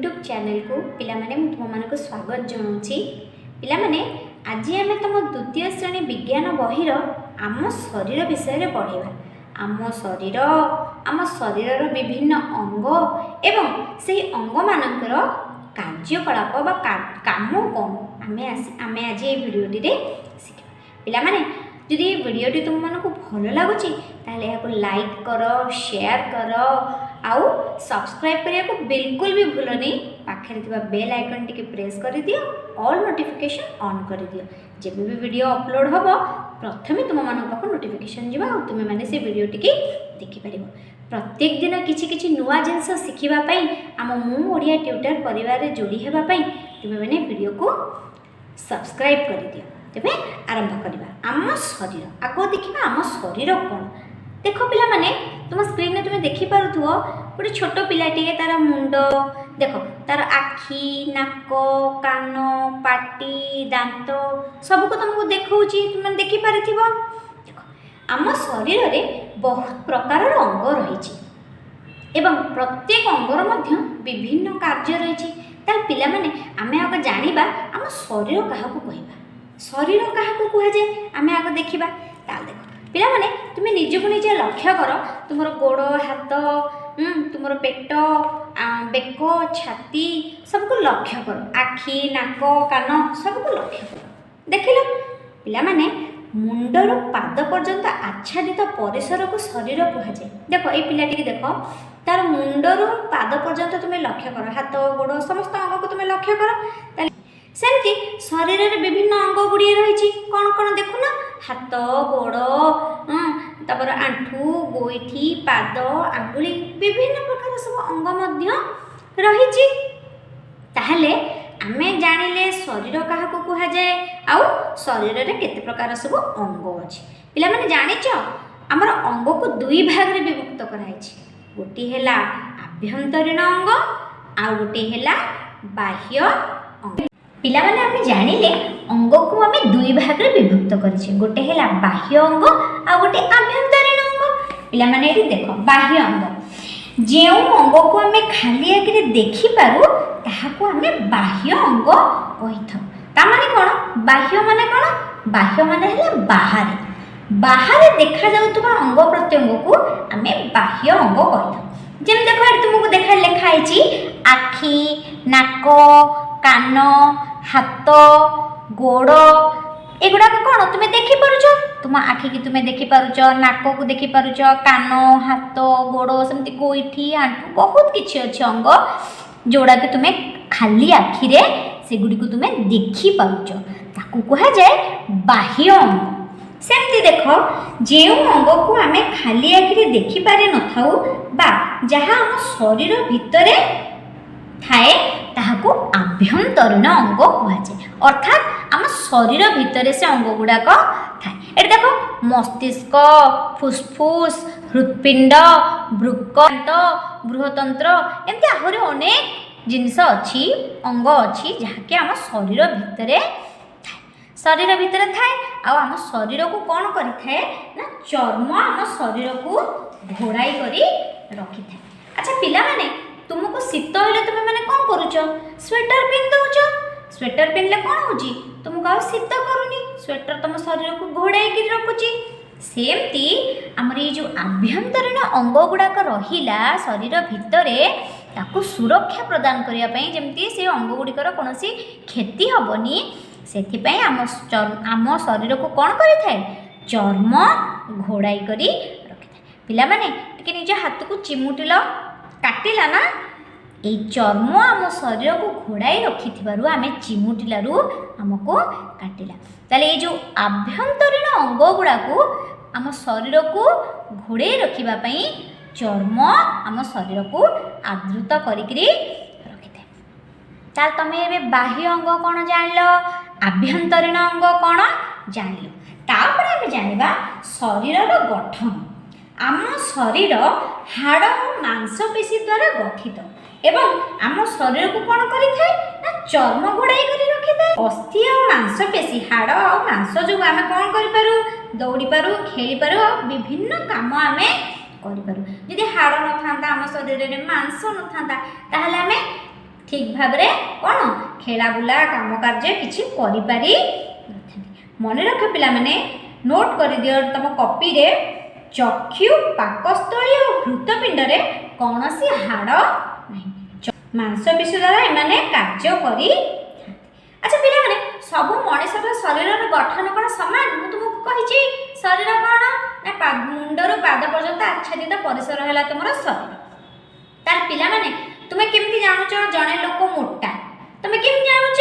YouTube ଚ୍ୟାନେଲକୁ ପିଲାମାନେ, ମୁଁ ତୁମମାନଙ୍କୁ ସ୍ୱାଗତ ଜଣାଉଛି। ପିଲାମାନେ, ଆଜି ଆମେ ତୁମ ଦ୍ୱିତୀୟ ଶ୍ରେଣୀ ବିଜ୍ଞାନ ବହିର ଆମ ଶରୀର ବିଷୟରେ ପଢ଼ିବା। ଆମ ଶରୀର, ଆମ ଶରୀରର ବିଭିନ୍ନ ଅଙ୍ଗ ଏବଂ ସେହି ଅଙ୍ଗମାନଙ୍କର କାର୍ଯ୍ୟକଳାପ ବା କାମ କ'ଣ, ଆମେ ଆଜି ଏହି ଭିଡ଼ିଓଟିରେ ଶିଖିବା। ପିଲାମାନେ, ଯଦି ଏ ଭିଡ଼ିଓଟି ତୁମମାନଙ୍କୁ ଭଲ ଲାଗୁଛି, ତାହେଲେ ଏହାକୁ ଲାଇକ୍ କର, ସେୟାର କର ଆଉ ସବସ୍କ୍ରାଇବ୍ କରିବାକୁ ବିଲକୁଲ ବି ଭୁଲନି। ପାଖରେ ଥିବା ବେଲ୍ ଆଇକନ୍ ଟିକେ ପ୍ରେସ୍ କରିଦିଅ, ଅଲ୍ ନୋଟିଫିକେସନ୍ ଅନ୍ କରିଦିଅ। ଯେବେ ବି ଭିଡ଼ିଓ ଅପଲୋଡ଼ ହେବ, ପ୍ରଥମେ ତୁମମାନଙ୍କ ପାଖକୁ ନୋଟିଫିକେସନ୍ ଯିବ ଆଉ ତୁମେମାନେ ସେ ଭିଡ଼ିଓଟିକି ଦେଖିପାରିବ। ପ୍ରତ୍ୟେକ ଦିନ କିଛି କିଛି ନୂଆ ଜିନିଷ ଶିଖିବା ପାଇଁ, ଆମ ମୁଁ ଓଡ଼ିଆ ଟ୍ୟୁଟର ପରିବାରରେ ଯୋଡ଼ି ହେବା ପାଇଁ ତୁମେମାନେ ଭିଡ଼ିଓକୁ ସବସ୍କ୍ରାଇବ୍ କରିଦିଅ। ତେବେ ଆରମ୍ଭ କରିବା ଆମ ଶରୀର। ଆଗ ଦେଖିବା ଆମ ଶରୀର କ'ଣ। ଦେଖ ପିଲାମାନେ, ତୁମ ସ୍କ୍ରିନ୍ରେ ତୁମେ ଦେଖିପାରୁଥିବ ଗୋଟେ ଛୋଟ ପିଲାଟିଏ। ତାର ମୁଣ୍ଡ ଦେଖ, ତାର ଆଖି, ନାକ, କାନ, ପାଟି, ଦାନ୍ତ ସବୁକୁ ତୁମକୁ ଦେଖାଉଛି। ତୁମେ ଦେଖିପାରିଥିବ। ଦେଖ, ଆମ ଶରୀରରେ ବହୁତ ପ୍ରକାରର ଅଙ୍ଗ ରହିଛି ଏବଂ ପ୍ରତ୍ୟେକ ଅଙ୍ଗର ମଧ୍ୟ ବିଭିନ୍ନ କାର୍ଯ୍ୟ ରହିଛି। ତାହେଲେ ପିଲାମାନେ, ଆମେ ଆଗ ଜାଣିବା ଆମ ଶରୀର କାହାକୁ କହିବା, ଶରୀର କାହାକୁ କୁହାଯାଏ, ଆମେ ଆଗ ଦେଖିବା। ତାହେଲେ ଦେଖ ପିଲାମାନେ, ତୁମେ ନିଜକୁ ନିଜେ ଲକ୍ଷ୍ୟ କର। ତୁମର ଗୋଡ଼, ହାତ, ତୁମର ପେଟ, ବେକ, ଛାତି ସବୁକୁ ଲକ୍ଷ୍ୟ କର। ଆଖି, ନାକ, କାନ ସବୁକୁ ଲକ୍ଷ୍ୟ କର। ଦେଖିଲ ପିଲାମାନେ, ମୁଣ୍ଡରୁ ପାଦ ପର୍ଯ୍ୟନ୍ତ ଆଚ୍ଛାଦିତ ପରିସରକୁ ଶରୀର କୁହାଯାଏ। ଦେଖ, ଏଇ ପିଲାଟିକି ଦେଖ। ତାର ମୁଣ୍ଡରୁ ପାଦ ପର୍ଯ୍ୟନ୍ତ ତୁମେ ଲକ୍ଷ୍ୟ କର। ହାତ, ଗୋଡ଼, ସମସ୍ତ ଅଙ୍ଗକୁ ତୁମେ ଲକ୍ଷ୍ୟ କର। ତାହେଲେ ସେମିତି ଶରୀରରେ ବିଭିନ୍ନ ଅଙ୍ଗ ଗୁଡ଼ିଏ ରହିଛି। କ'ଣ କ'ଣ ଦେଖୁନ? ହାତ, ଗୋଡ଼, ତାପରେ ଆଣ୍ଠୁ, ଗୋଇଠି, ପାଦ, ଆଙ୍ଗୁଳି, ବିଭିନ୍ନ ପ୍ରକାର ସବୁ ଅଙ୍ଗ ମଧ୍ୟ ରହିଛି। ତାହେଲେ ଆମେ ଜାଣିଲେ ଶରୀର କାହାକୁ କୁହାଯାଏ ଆଉ ଶରୀରରେ କେତେ ପ୍ରକାର ସବୁ ଅଙ୍ଗ ଅଛି। ପିଲାମାନେ, ଜାଣିଛ, ଆମର ଅଙ୍ଗକୁ ଦୁଇ ଭାଗରେ ବିଭକ୍ତ କରାଯାଇଛି। ଗୋଟିଏ ହେଲା ଆଭ୍ୟନ୍ତରୀଣ ଅଙ୍ଗ ଆଉ ଗୋଟିଏ ହେଲା ବାହ୍ୟ ଅଙ୍ଗ। ପିଲାମାନେ, ଆମେ ଜାଣିଲେ ଅଙ୍ଗକୁ ଆମେ ଦୁଇ ଭାଗରେ ବିଭକ୍ତ କରିଛେ। ଗୋଟେ ହେଲା ବାହ୍ୟ ଅଙ୍ଗ ଆଉ ଗୋଟେ ଆଭ୍ୟନ୍ତରୀଣ ଅଙ୍ଗ। ପିଲାମାନେ, ଏଠି ଦେଖ, ବାହ୍ୟ ଅଙ୍ଗ। ଯେଉଁ ଅଙ୍ଗକୁ ଆମେ ଖାଲି ଆଖିରେ ଦେଖିପାରୁ, ତାହାକୁ ଆମେ ବାହ୍ୟ ଅଙ୍ଗ କହିଥାଉ। ତା ମାନେ କ'ଣ? ବାହ୍ୟ ମାନେ କ'ଣ? ବାହ୍ୟ ମାନେ ହେଲା ବାହାରେ। ବାହାରେ ଦେଖାଯାଉଥିବା ଅଙ୍ଗ ପ୍ରତ୍ୟଙ୍ଗକୁ ଆମେ ବାହ୍ୟ ଅଙ୍ଗ କହିଥାଉ। ଯେମିତି ଦେଖ, ଏଠି ତୁମକୁ ଦେଖା ଲେଖା ହେଇଛି ଆଖି, ନାକ, କାନ, ହାତ, ଗୋଡ଼। ଏଗୁଡ଼ାକ କ'ଣ ତୁମେ ଦେଖିପାରୁଛ? ତୁମ ଆଖିକି ତୁମେ ଦେଖିପାରୁଛ, ନାକକୁ ଦେଖିପାରୁଛ, କାନ, ହାତ, ଗୋଡ଼, ସେମିତି ଗୋଇଠି, ଆଣ୍ଠୁ, ବହୁତ କିଛି ଅଛି ଅଙ୍ଗ ଯେଉଁଗୁଡ଼ାକ ତୁମେ ଖାଲି ଆଖିରେ ସେଗୁଡ଼ିକୁ ତୁମେ ଦେଖିପାରୁଛ। ତାକୁ କୁହାଯାଏ ବାହ୍ୟ ଅଙ୍ଗ। ସେମିତି ଦେଖ, ଯେଉଁ ଅଙ୍ଗକୁ ଆମେ ଖାଲି ଆଖିରେ ଦେଖିପାରିନଥାଉ ବା ଯାହା ଆମ ଶରୀର ଭିତରେ ଥାଏ, ତାହାକୁ ଆଭ୍ୟନ୍ତରୀଣ ଅଙ୍ଗ କୁହାଯାଏ। ଅର୍ଥାତ୍ ଆମ ଶରୀର ଭିତରେ ସେ ଅଙ୍ଗ ଗୁଡ଼ାକ ଥାଏ। ଏଠି ଦେଖ, ମସ୍ତିଷ୍କ, ଫୁସଫୁସ, ହୃତ୍ପିଣ୍ଡ, ବୃକ୍କ, ବୃହତନ୍ତ୍ର, ଏମିତି ଆହୁରି ଅନେକ ଜିନିଷ ଅଛି, ଅଙ୍ଗ ଅଛି, ଯାହାକି ଆମ ଶରୀର ଭିତରେ ଥାଏ। ଶରୀର ଭିତରେ ଥାଏ ଆଉ ଆମ ଶରୀରକୁ କ'ଣ କରିଥାଏ ନା ଚର୍ମ ଆମ ଶରୀରକୁ ଘୋଡ଼ାଇ କରି ରଖିଥାଏ। ଆଚ୍ଛା ପିଲାମାନେ, ତୁମକୁ ଶୀତ ହେଲେ ତୁମେ ମାନେ କ'ଣ କରୁଛ? ସ୍ୱେଟର ପିନ୍ଧି ଦେଉଛ। ସ୍ୱେଟର ପିନ୍ଧିଲେ କ'ଣ ହେଉଛି? ତୁମକୁ ଆଉ ଶୀତ କରୁନି। ସ୍ୱେଟର ତୁମ ଶରୀରକୁ ଘୋଡ଼ାଇକି ରଖୁଛି। ସେମିତି ଆମର ଏଇ ଯେଉଁ ଆଭ୍ୟନ୍ତରୀଣ ଅଙ୍ଗ ଗୁଡ଼ାକ ରହିଲା ଶରୀର ଭିତରେ, ତାକୁ ସୁରକ୍ଷା ପ୍ରଦାନ କରିବା ପାଇଁ, ଯେମିତି ସେ ଅଙ୍ଗ ଗୁଡ଼ିକର କୌଣସି କ୍ଷତି ହେବନି, ସେଥିପାଇଁ ଆମ ଶରୀରକୁ କ'ଣ କରିଥାଏ? ଚର୍ମ ଘୋଡ଼ାଇ କରି ରଖିଥାଏ। ପିଲାମାନେ, ଟିକେ ନିଜ ହାତକୁ ଚିମୁଟିଲ, କାଟିଲା ନା? ଏଇ ଚର୍ମ ଆମ ଶରୀରକୁ ଘୋଡ଼ାଇ ରଖିଥିବାରୁ ଆମେ ଚିମୁଟିଲାରୁ ଆମକୁ କାଟିଲା। ତାହେଲେ ଏଇ ଯେଉଁ ଆଭ୍ୟନ୍ତରୀଣ ଅଙ୍ଗ ଗୁଡ଼ାକୁ ଆମ ଶରୀରକୁ ଘୋଡ଼େଇ ରଖିବା ପାଇଁ ଚର୍ମ ଆମ ଶରୀରକୁ ଆଦୃତ କରିକିରି ରଖିଥାଏ। ତାହେଲେ ତମେ ଏବେ ବାହ୍ୟ ଅଙ୍ଗ କ'ଣ ଜାଣିଲ, ଆଭ୍ୟନ୍ତରୀଣ ଅଙ୍ଗ କ'ଣ ଜାଣିଲ। ତାପରେ ଆମେ ଜାଣିବା ଶରୀରର ଗଠନ। ଆମ ଶରୀର ହାଡ଼ ଓ ମାଂସପେଶୀ ଦ୍ୱାରା ଗଠିତ ଏବଂ ଆମ ଶରୀରକୁ କ'ଣ କରିଥାଏ ନା ଚର୍ମ ଘୋଡ଼ାଇ କରି ରଖିଥାଏ। ଅସ୍ଥି ଆଉ ମାଂସପେଶୀ, ହାଡ଼ ଆଉ ମାଂସ ଯୋଗୁଁ ଆମେ କ'ଣ କରିପାରୁ? ଦୌଡ଼ିପାରୁ, ଖେଳିପାରୁ ଆଉ ବିଭିନ୍ନ କାମ ଆମେ କରିପାରୁ। ଯଦି ହାଡ଼ ନଥାନ୍ତା ଆମ ଶରୀରରେ, ମାଂସ ନଥାନ୍ତା, ତାହେଲେ ଆମେ ଠିକ୍ ଭାବରେ କ'ଣ ଖେଳା ବୁଲା କାମ କାର୍ଯ୍ୟ କିଛି କରିପାରି ନଥାନ୍ତି। ମନେ ରଖ ପିଲାମାନେ, ନୋଟ୍ କରିଦିଅ ତମ କପିରେ, ଚକ୍ଷୁ, ପାକସ୍ଥଳୀ ଓ ହୃତପିଣ୍ଡରେ କୌଣସି ହାଡ଼ ନାହିଁ। ମାଂସପେଶୀ ଦ୍ୱାରା ଏମାନେ କାର୍ଯ୍ୟ କରିଥାନ୍ତି। ଆଚ୍ଛା ପିଲାମାନେ, ସବୁ ମଣିଷର ଶରୀରର ଗଠନ କ'ଣ ସମାନ? ମୁଁ ତୁମକୁ କହିଛି, ଶରୀର କ'ଣ ନା ମୁଣ୍ଡରୁ ପାଦ ପର୍ଯ୍ୟନ୍ତ ଆଚ୍ଛାଦିତ ପରିସର ହେଲା ତୁମର ଶରୀର। ତାର ପିଲାମାନେ, ତୁମେ କେମିତି ଜାଣୁଛ ଜଣେ ଲୋକ ମୋଟା? ତୁମେ କେମିତି ଜାଣୁଛ?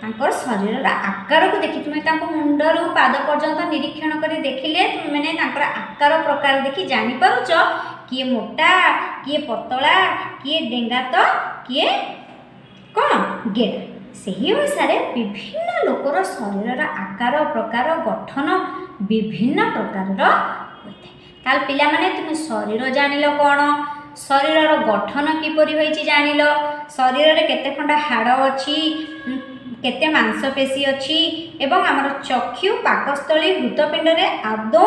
ତାଙ୍କର ଶରୀରର ଆକାରକୁ ଦେଖି। ତୁମେ ତାଙ୍କ ମୁଣ୍ଡରୁ ପାଦ ପର୍ଯ୍ୟନ୍ତ ନିରୀକ୍ଷଣ କରି ଦେଖିଲେ ତୁମେ ମାନେ ତାଙ୍କର ଆକାର ପ୍ରକାର ଦେଖି ଜାଣିପାରୁଛ କିଏ ମୋଟା, କିଏ ପତଳା, କିଏ ଡେଙ୍ଗା ତ କିଏ କ'ଣ ଗେଡ଼ା। ସେହି ଅନୁସାରେ ବିଭିନ୍ନ ଲୋକର ଶରୀରର ଆକାର, ପ୍ରକାର, ଗଠନ ବିଭିନ୍ନ ପ୍ରକାରର ହୋଇଥାଏ। ତାହେଲେ ପିଲାମାନେ, ତୁମେ ଶରୀର ଜାଣିଲ କ'ଣ, ଶରୀରର ଗଠନ କିପରି ହୋଇଛି ଜାଣିଲ, ଶରୀରରେ କେତେ ଖଣ୍ଡ ହାଡ଼ ଅଛି, କେତେ ମାଂସପେଶୀ ଅଛି ଏବଂ ଆମର ଚକ୍ଷୁ, ପାକସ୍ଥଳୀ, ହୃତପିଣ୍ଡରେ ଆଦୌ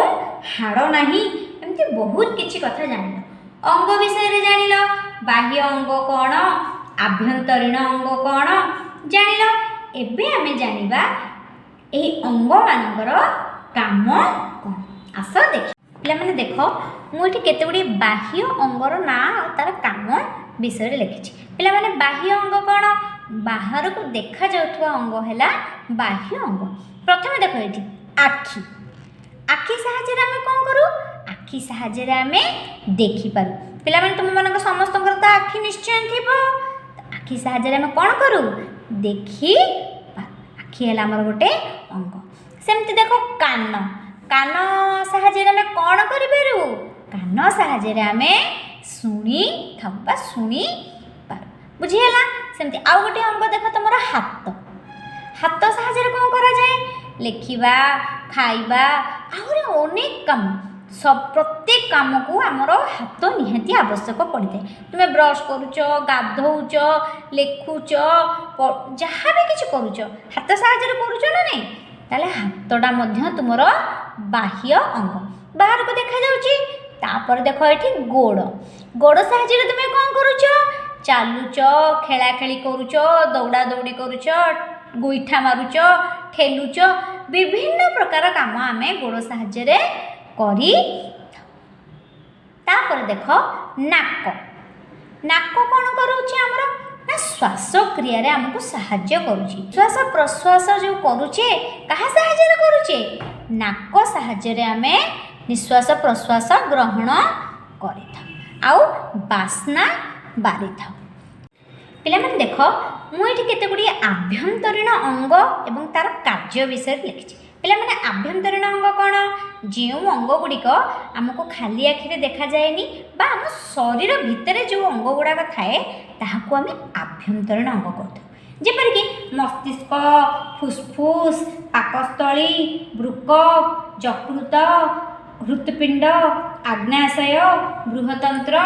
ହାଡ଼ ନାହିଁ, ଏମିତି ବହୁତ କିଛି କଥା ଜାଣିଲ। ଅଙ୍ଗ ବିଷୟରେ ଜାଣିଲ, ବାହ୍ୟ ଅଙ୍ଗ କ'ଣ, ଆଭ୍ୟନ୍ତରୀଣ ଅଙ୍ଗ କ'ଣ ଜାଣିଲ। ଏବେ ଆମେ ଜାଣିବା ଏହି ଅଙ୍ଗମାନଙ୍କର କାମ କ'ଣ। ଆସ ଦେଖି ପିଲାମାନେ, ଦେଖ, ମୁଁ ଏଠି କେତେ ଗୁଡ଼ିଏ ବାହ୍ୟ ଅଙ୍ଗର ନାଁ ଆଉ ତାର କାମ ବିଷୟରେ ଲେଖିଛି। ପିଲାମାନେ, ବାହ୍ୟ ଅଙ୍ଗ କ'ଣ? ବାହାରକୁ ଦେଖାଯାଉଥିବା ଅଙ୍ଗ ହେଲା ବାହ୍ୟ ଅଙ୍ଗ। ପ୍ରଥମେ ଦେଖ ଏଠି ଆଖି। ଆଖି ସାହାଯ୍ୟରେ ଆମେ କ'ଣ କରୁ? ଆଖି ସାହାଯ୍ୟରେ ଆମେ ଦେଖିପାରୁ। ପିଲାମାନେ, ତୁମମାନଙ୍କ ସମସ୍ତଙ୍କର ତ ଆଖି ନିଶ୍ଚୟ ଥିବ। ଆଖି ସାହାଯ୍ୟରେ ଆମେ କ'ଣ କରୁ? ଦେଖିପାରୁ। ଆଖି ହେଲା ଆମର ଗୋଟେ ଅଙ୍ଗ। ସେମିତି ଦେଖ କାନ। କାନ ସାହାଯ୍ୟରେ ଆମେ କ'ଣ କରିପାରୁ? କାନ ସାହାଯ୍ୟରେ ଆମେ ଶୁଣିଥାଉ ବା ଶୁଣିପାରୁ। ବୁଝିହେଲା? ସେମିତି ଆଉ ଗୋଟେ ଅଙ୍ଗ ଦେଖ ତୁମର ହାତ। ହାତ ସାହାଯ୍ୟରେ କ'ଣ କରାଯାଏ? ଲେଖିବା, ଖାଇବା, ଆହୁରି ଅନେକ କାମ। ପ୍ରତ୍ୟେକ କାମକୁ ଆମର ହାତ ନିହାତି ଆବଶ୍ୟକ ପଡ଼ିଥାଏ। ତୁମେ ବ୍ରଶ କରୁଛ, ଗାଧଉଛ, ଲେଖୁଛ, ଯାହା ବି କିଛି କରୁଛ, ହାତ ସାହାଯ୍ୟରେ କରୁଛ ନା ନାହିଁ? ତାହେଲେ ହାତଟା ମଧ୍ୟ ତୁମର ବାହ୍ୟ ଅଙ୍ଗ, ବାହାରକୁ ଦେଖାଯାଉଛି। ତାପରେ ଦେଖ ଏଠି ଗୋଡ଼। ଗୋଡ଼ ସାହାଯ୍ୟରେ ତୁମେ କ'ଣ କରୁଛ? ଚାଲୁଛ, ଖେଳା ଖେଳି କରୁଛ, ଦୌଡ଼ା ଦୌଡ଼ି କରୁଛ, ଗୋଇଠା ମାରୁଛ, ଠେଲୁଛ, ବିଭିନ୍ନ ପ୍ରକାର କାମ ଆମେ ଗୋଡ଼ ସାହାଯ୍ୟରେ କରି। ତାପରେ ଦେଖ ନାକ। ନାକ କ'ଣ କରୁଛି ଆମର ନା ଶ୍ୱାସକ୍ରିୟାରେ ଆମକୁ ସାହାଯ୍ୟ କରୁଛି। ଶ୍ୱାସ ପ୍ରଶ୍ୱାସ ଯେଉଁ କରୁଛେ, କାହା ସାହାଯ୍ୟରେ କରୁଛେ? ନାକ ସାହାଯ୍ୟରେ ଆମେ ନିଶ୍ୱାସ ପ୍ରଶ୍ୱାସ ଗ୍ରହଣ କରିଥାଉ ଆଉ ବାସ୍ନା ବାରିଥାଉ। ପିଲାମାନେ ଦେଖ, ମୁଁ ଏଠି କେତେ ଗୁଡ଼ିଏ ଆଭ୍ୟନ୍ତରୀଣ ଅଙ୍ଗ ଏବଂ ତା'ର କାର୍ଯ୍ୟ ବିଷୟରେ ଲେଖିଛି। ପିଲାମାନେ, ଆଭ୍ୟନ୍ତରୀଣ ଅଙ୍ଗ କ'ଣ? ଯେଉଁ ଅଙ୍ଗ ଗୁଡ଼ିକ ଆମକୁ ଖାଲି ଆଖିରେ ଦେଖାଯାଏନି ବା ଆମ ଶରୀର ଭିତରେ ଯେଉଁ ଅଙ୍ଗ ଗୁଡ଼ାକ ଥାଏ, ତାହାକୁ ଆମେ ଆଭ୍ୟନ୍ତରୀଣ ଅଙ୍ଗ କହିଥାଉ। ଯେପରିକି ମସ୍ତିଷ୍କ, ଫୁସଫୁସ, ପାକସ୍ଥଳୀ, ବୃକକ, ଯକୃତ, ହୃତପିଣ୍ଡ, ଆଗ୍ନାଶୟ, ବୃହଦନ୍ତ୍ର,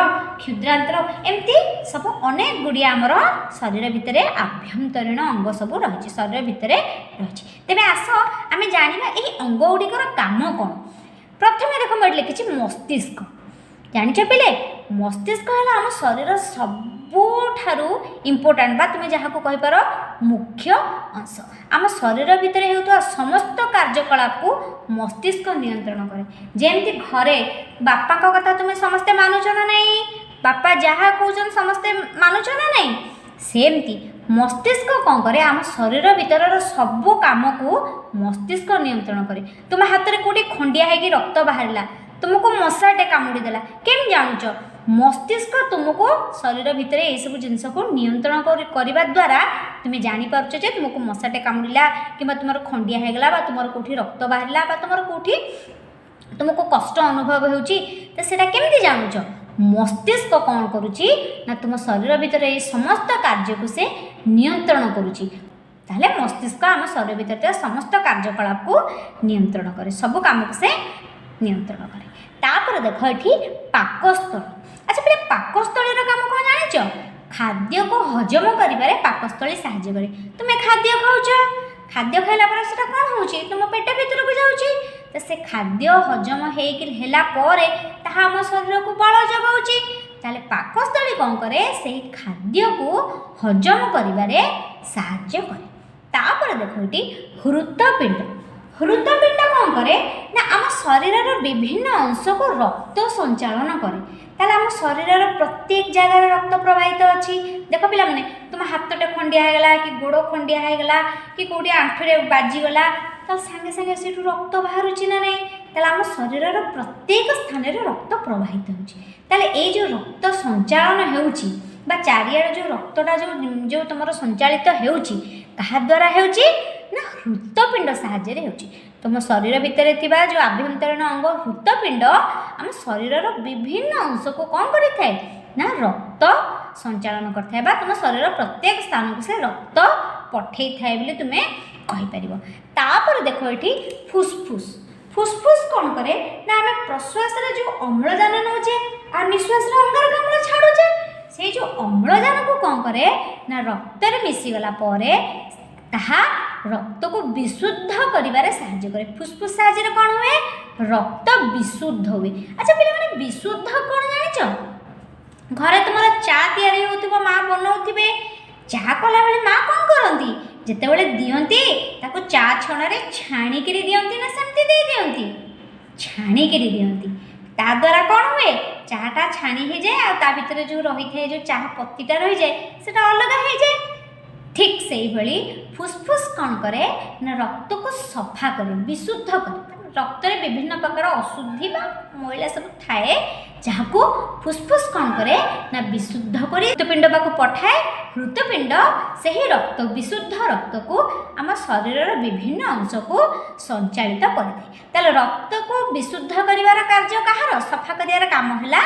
କ୍ଷୁଦ୍ରାନ୍ତ୍ର, ଏମିତି ସବୁ ଅନେକ ଗୁଡ଼ିଏ ଆମର ଶରୀର ଭିତରେ ଆଭ୍ୟନ୍ତରୀଣ ଅଙ୍ଗ ସବୁ ରହିଛି, ଶରୀର ଭିତରେ ରହିଛି। ତେବେ ଆସ ଆମେ ଜାଣିବା ଏହି ଅଙ୍ଗ ଗୁଡ଼ିକର କାମ କ'ଣ। ପ୍ରଥମେ ଦେଖ, ମୁଁ ଏଠି ଲେଖିଛି ମସ୍ତିଷ୍କ। ଜାଣିଛ ପିଲେ, ମସ୍ତିଷ୍କ ହେଲା ଆମ ଶରୀର ସବୁଠାରୁ ଇମ୍ପୋର୍ଟାଣ୍ଟ ବା ତୁମେ ଯାହାକୁ କହିପାର ମୁଖ୍ୟ ଅଂଶ। ଆମ ଶରୀର ଭିତରେ ହେଉଥିବା ସମସ୍ତ କାର୍ଯ୍ୟକଳାପକୁ ମସ୍ତିଷ୍କ ନିୟନ୍ତ୍ରଣ କରେ। ଯେମିତି ଘରେ ବାପାଙ୍କ କଥା ତୁମେ ସମସ୍ତେ ମାନୁଛ ନା ନାହିଁ? ବାପା ଯାହା କହୁଛନ୍ତି ସମସ୍ତେ ମାନୁଛ ନା ନାହିଁ? ସେମିତି ମସ୍ତିଷ୍କ କ'ଣ କରେ? ଆମ ଶରୀର ଭିତରର ସବୁ କାମକୁ ମସ୍ତିଷ୍କ ନିୟନ୍ତ୍ରଣ କରେ। ତୁମ ହାତରେ କେଉଁଠି ଖଣ୍ଡିଆ ହେଇକି ରକ୍ତ ବାହାରିଲା, ତୁମକୁ ମଶାଟେ କାମୁଡ଼ି ଦେଲା, କେମିତି ଜାଣୁଛ? ମସ୍ତିଷ୍କ ତୁମକୁ ଶରୀର ଭିତରେ ଏଇସବୁ ଜିନିଷକୁ ନିୟନ୍ତ୍ରଣ କରିବା ଦ୍ୱାରା ତୁମେ ଜାଣିପାରୁଛ ଯେ ତୁମକୁ ମଶାଟେ କାମୁଡ଼ିଲା କିମ୍ବା ତୁମର ଖଣ୍ଡିଆ ହେଇଗଲା ବା ତୁମର କେଉଁଠି ରକ୍ତ ବାହାରିଲା ବା ତୁମର କେଉଁଠି ତୁମକୁ କଷ୍ଟ ଅନୁଭବ ହେଉଛି। ତ ସେଇଟା କେମିତି ଜାଣୁଛ? ମସ୍ତିଷ୍କ କ'ଣ କରୁଛି ନା ତୁମ ଶରୀର ଭିତରେ ଏଇ ସମସ୍ତ କାର୍ଯ୍ୟକୁ ସେ ନିୟନ୍ତ୍ରଣ କରୁଛି। ତାହେଲେ ମସ୍ତିଷ୍କ ଆମ ଶରୀର ଭିତରେ ଥିବା ସମସ୍ତ କାର୍ଯ୍ୟକଳାପକୁ ନିୟନ୍ତ୍ରଣ କରେ, ସବୁ କାମକୁ ସେ ନିୟନ୍ତ୍ରଣ କରେ। ତାପରେ ଦେଖ ଏଠି ପାକସ୍ଥଳୀ। ଆଚ୍ଛା ପିଲା, ପାକସ୍ଥଳୀର କାମ କ'ଣ ଜାଣିଛ? ଖାଦ୍ୟକୁ ହଜମ କରିବାରେ ପାକସ୍ଥଳୀ ସାହାଯ୍ୟ କରେ। ତୁମେ ଖାଦ୍ୟ ଖାଉଛ, ଖାଦ୍ୟ ଖାଇଲା ପରେ ସେଟା କ'ଣ ହେଉଛି? ତୁମ ପେଟ ଭିତରକୁ ଯାଉଛି। ତ ସେ ଖାଦ୍ୟ ହଜମ ହେଇକି ହେଲା ପରେ ତାହା ଆମ ଶରୀରକୁ ବଳ ଯୋଗାଉଛି। ତାହେଲେ ପାକସ୍ଥଳୀ କ'ଣ କରେ? ସେଇ ଖାଦ୍ୟକୁ ହଜମ କରିବାରେ ସାହାଯ୍ୟ କରେ। ତାପରେ ଦେଖ ଏଠି ହୃତପିଣ୍ଡ। ହୃତପିଣ୍ଡ କ'ଣ କରେ ନା ଆମ ଶରୀରର ବିଭିନ୍ନ ଅଂଶକୁ ରକ୍ତ ସଞ୍ଚାଳନ କରେ। ତାହେଲେ ଆମ ଶରୀରର ପ୍ରତ୍ୟେକ ଜାଗାରେ ରକ୍ତ ପ୍ରବାହିତ ଅଛି। ଦେଖ ପିଲାମାନେ, ତୁମ ହାତଟେ ଖଣ୍ଡିଆ ହେଇଗଲା କି ଗୋଡ଼ ଖଣ୍ଡିଆ ହେଇଗଲା କି କେଉଁଠି ଆଣ୍ଠୁରେ ବାଜିଗଲା, ତାହେଲେ ସାଙ୍ଗେ ସାଙ୍ଗେ ସେଇଠୁ ରକ୍ତ ବାହାରୁଛି ନା ନାହିଁ? ତାହେଲେ ଆମ ଶରୀରର ପ୍ରତ୍ୟେକ ସ୍ଥାନରେ ରକ୍ତ ପ୍ରବାହିତ ହେଉଛି। ତାହେଲେ ଏଇ ଯେଉଁ ରକ୍ତ ସଞ୍ଚାଳନ ହେଉଛି ବା ଚାରିଆଡ଼େ ଯେଉଁ ରକ୍ତଟା ଯେଉଁ ତୁମର ସଞ୍ଚାଳିତ ହେଉଛି, କାହା ଦ୍ୱାରା ହେଉଛି ନା ହୃତପିଣ୍ଡ ସାହାଯ୍ୟରେ ହେଉଛି। ତୁମ ଶରୀର ଭିତରେ ଥିବା ଯେଉଁ ଆଭ୍ୟନ୍ତରୀଣ ଅଙ୍ଗ ହୃତପିଣ୍ଡ ଆମ ଶରୀରର ବିଭିନ୍ନ ଅଂଶକୁ କ'ଣ କରିଥାଏ ନା ରକ୍ତ ସଞ୍ଚାଳନ କରିଥାଏ ବା ତୁମ ଶରୀରର ପ୍ରତ୍ୟେକ ସ୍ଥାନକୁ ସେ ରକ୍ତ ପଠେଇଥାଏ ବୋଲି ତୁମେ କହିପାରିବ। ତାପରେ ଦେଖ ଏଠି ଫୁସଫୁସ। ଫୁସଫୁସ କ'ଣ କରେ ନା ଆମେ ପ୍ରଶ୍ୱାସରେ ଯେଉଁ ଅମ୍ଳଜାନ ନେଉଛେ ଆଉ ନିଶ୍ୱାସରେ ଅଙ୍ଗାରକାମ୍ଳ ଛାଡ଼ୁଛେ, ସେଇ ଯେଉଁ ଅମ୍ଳଜାନକୁ କ'ଣ କରେ ନା ରକ୍ତରେ ମିଶିଗଲା ପରେ ତାହା ରକ୍ତକୁ ବିଶୁଦ୍ଧ କରିବାରେ ସାହାଯ୍ୟ କରେ। ଫୁସଫୁସ ସାହାଯ୍ୟରେ କ'ଣ ହୁଏ? ରକ୍ତ ବିଶୁଦ୍ଧ ହୁଏ। ଆଚ୍ଛା ପିଲାମାନେ, ବିଶୁଦ୍ଧ କ'ଣ ଜାଣିଛ? ଘରେ ତୁମର ଚା ତିଆରି ହେଉଥିବ, ମା ବନଉଥିବେ। ଚା କଲାବେଳେ ମା କ'ଣ କରନ୍ତି? ଯେତେବେଳେ ଦିଅନ୍ତି, ତାକୁ ଚା ଛଣାରେ ଛାଣିକିରି ଦିଅନ୍ତି ନା ସେମିତି ଦେଇ ଦିଅନ୍ତି? ଛାଣିକିରି ଦିଅନ୍ତି। ତା ଦ୍ୱାରା କ'ଣ ହୁଏ? ଚାଟା ଛାଣି ହେଇଯାଏ ଆଉ ତା ଭିତରେ ଯେଉଁ ରହିଥାଏ, ଯେଉଁ ଚାହା ପତିଟା ରହିଯାଏ, ସେଟା ଅଲଗା ହେଇଯାଏ। ଠିକ୍ ସେଇଭଳି ଫୁସଫୁସ କ'ଣ କରେ ନା ରକ୍ତକୁ ସଫା କରେ, ବିଶୁଦ୍ଧ କରେ। ରକ୍ତରେ ବିଭିନ୍ନ ପ୍ରକାର ଅଶୁଦ୍ଧି ବା ମଇଳା ସବୁ ଥାଏ, ଯାହାକୁ ଫୁସଫୁସ କ'ଣ କରେ ନା ବିଶୁଦ୍ଧ କରି ହୃତପିଣ୍ଡ ପାଖକୁ ପଠାଏ। ହୃତପିଣ୍ଡ ସେହି ରକ୍ତ, ବିଶୁଦ୍ଧ ରକ୍ତକୁ ଆମ ଶରୀରର ବିଭିନ୍ନ ଅଂଶକୁ ସଞ୍ଚାଳିତ କରିଥାଏ। ତାହେଲେ ରକ୍ତକୁ ବିଶୁଦ୍ଧ କରିବାର କାର୍ଯ୍ୟ କାହାର? ସଫା କରିବାର କାମ ହେଲା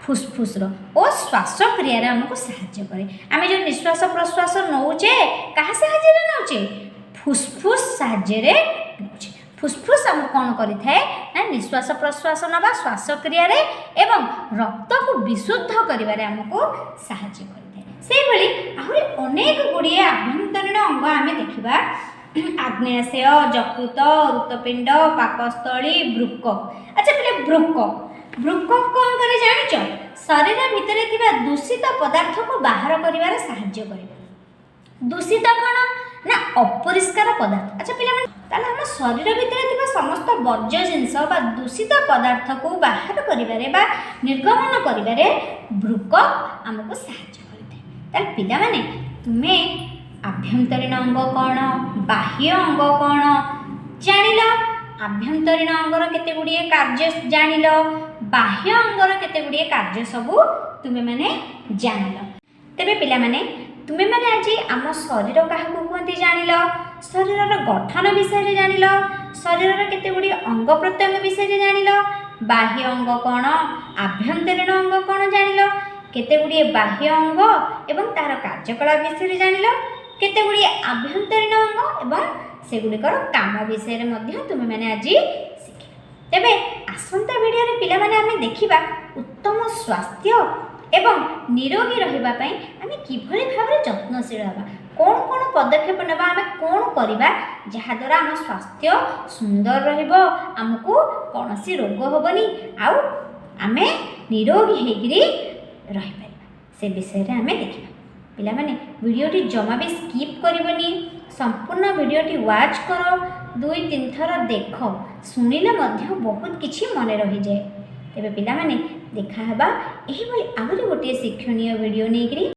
ଫୁସଫୁସର ଓ ଶ୍ୱାସକ୍ରିୟାରେ ଆମକୁ ସାହାଯ୍ୟ କରେ। ଆମେ ଯେଉଁ ନିଶ୍ୱାସ ପ୍ରଶ୍ୱାସ ନେଉଛେ, କାହା ସାହାଯ୍ୟରେ ନେଉଛେ? ଫୁସଫୁସ ସାହାଯ୍ୟରେ ନେଉଛେ। ଫୁସଫୁସ ଆମକୁ କ'ଣ କରିଥାଏ ନା ନିଶ୍ୱାସ ପ୍ରଶ୍ୱାସ ନେବା, ଶ୍ୱାସକ୍ରିୟାରେ ଏବଂ ରକ୍ତକୁ ବିଶୁଦ୍ଧ କରିବାରେ ଆମକୁ ସାହାଯ୍ୟ କରିଥାଏ। ସେଇଭଳି ଆହୁରି ଅନେକ ଗୁଡ଼ିଏ ଆଭ୍ୟନ୍ତରୀଣ ଅଙ୍ଗ ଆମେ ଦେଖିବା: ଆଗ୍ନେୟାଶୟ, ଯକୃତ, ହୃତପିଣ୍ଡ, ପାକସ୍ଥଳୀ, ବୃକକ। ଆଚ୍ଛା ପିଲେ, ବୃକକ। ବୃକକ କ'ଣ କରେ ଜାଣିଛ? ଶରୀର ଭିତରେ ଥିବା ଦୂଷିତ ପଦାର୍ଥକୁ ବାହାର କରିବାରେ ସାହାଯ୍ୟ କରେ। ଦୂଷିତ କ'ଣ ନା ଅପରିଷ୍କାର ପଦାର୍ଥ। ଆଚ୍ଛା ପିଲାମାନେ, ତାହେଲେ ଆମ ଶରୀର ଭିତରେ ଥିବା ସମସ୍ତ ବର୍ଜ୍ୟ ଜିନିଷ ବା ଦୂଷିତ ପଦାର୍ଥକୁ ବାହାର କରିବାରେ ବା ନିର୍ଗମନ କରିବାରେ ବୃକକ ଆମକୁ ସାହାଯ୍ୟ କରିଥାଏ। ତାହେଲେ ପିଲାମାନେ, ତୁମେ ଆଭ୍ୟନ୍ତରୀଣ ଅଙ୍ଗ କ'ଣ, ବାହ୍ୟ ଅଙ୍ଗ କ'ଣ ଜାଣିଲ। ଆଭ୍ୟନ୍ତରୀଣ ଅଙ୍ଗର କେତେ ଗୁଡ଼ିଏ କାର୍ଯ୍ୟ ଜାଣିଲ। ବାହ୍ୟ ଅଙ୍ଗର କେତେ ଗୁଡ଼ିଏ କାର୍ଯ୍ୟ ସବୁ ତୁମେମାନେ ଜାଣିଲ। ତେବେ ପିଲାମାନେ, ତୁମେମାନେ ଆଜି ଆମ ଶରୀର କାହାକୁ କୁହନ୍ତି ଜାଣିଲ, ଶରୀରର ଗଠନ ବିଷୟରେ ଜାଣିଲ, ଶରୀରର କେତେ ଗୁଡ଼ିଏ ଅଙ୍ଗ ପ୍ରତ୍ୟଙ୍ଗ ବିଷୟରେ ଜାଣିଲ, ବାହ୍ୟ ଅଙ୍ଗ କ'ଣ, ଆଭ୍ୟନ୍ତରୀଣ ଅଙ୍ଗ କ'ଣ ଜାଣିଲ, କେତେ ଗୁଡ଼ିଏ ବାହ୍ୟ ଅଙ୍ଗ ଏବଂ ତା'ର କାର୍ଯ୍ୟକଳାପ ବିଷୟରେ ଜାଣିଲ, କେତେ ଗୁଡ଼ିଏ ଆଭ୍ୟନ୍ତରୀଣ ଅଙ୍ଗ ଏବଂ ସେଗୁଡ଼ିକର କାମ ବିଷୟରେ ମଧ୍ୟ ତୁମେମାନେ ଆଜି ଶିଖିଲ। ତେବେ ଆସନ୍ତା ଭିଡ଼ିଓରେ ପିଲାମାନେ ଆମେ ଦେଖିବା ଉତ୍ତମ ସ୍ୱାସ୍ଥ୍ୟ ଏବଂ ନିରୋଗୀ ରହିବା ପାଇଁ ଆମେ କିଭଳି ଭାବରେ ଯତ୍ନଶୀଳ ହେବା, କ'ଣ କ'ଣ ପଦକ୍ଷେପ ନେବା, ଆମେ କ'ଣ କରିବା ଯାହାଦ୍ୱାରା ଆମ ସ୍ୱାସ୍ଥ୍ୟ ସୁନ୍ଦର ରହିବ, ଆମକୁ କୌଣସି ରୋଗ ହେବନି ଆଉ ଆମେ ନିରୋଗୀ ହେଇକିରି ରହିପାରିବା, ସେ ବିଷୟରେ ଆମେ ଦେଖିବା। ପିଲାମାନେ, ଭିଡ଼ିଓଟି ଜମା ବି ସ୍କିପ୍ କରିବନି। ସମ୍ପୂର୍ଣ୍ଣ ଭିଡ଼ିଓଟି ୱାଚ୍ କର, ଦୁଇ ତିନି ଥର ଦେଖ। ଶୁଣିଲେ ମଧ୍ୟ ବହୁତ କିଛି ମନେ ରହିଯାଏ। ତେବେ ପିଲାମାନେ, ଦେଖା ହେବା ଏହିଭଳି ଆହୁରି ଗୋଟିଏ ଶିକ୍ଷଣୀୟ ଭିଡ଼ିଓ ନେଇକରି।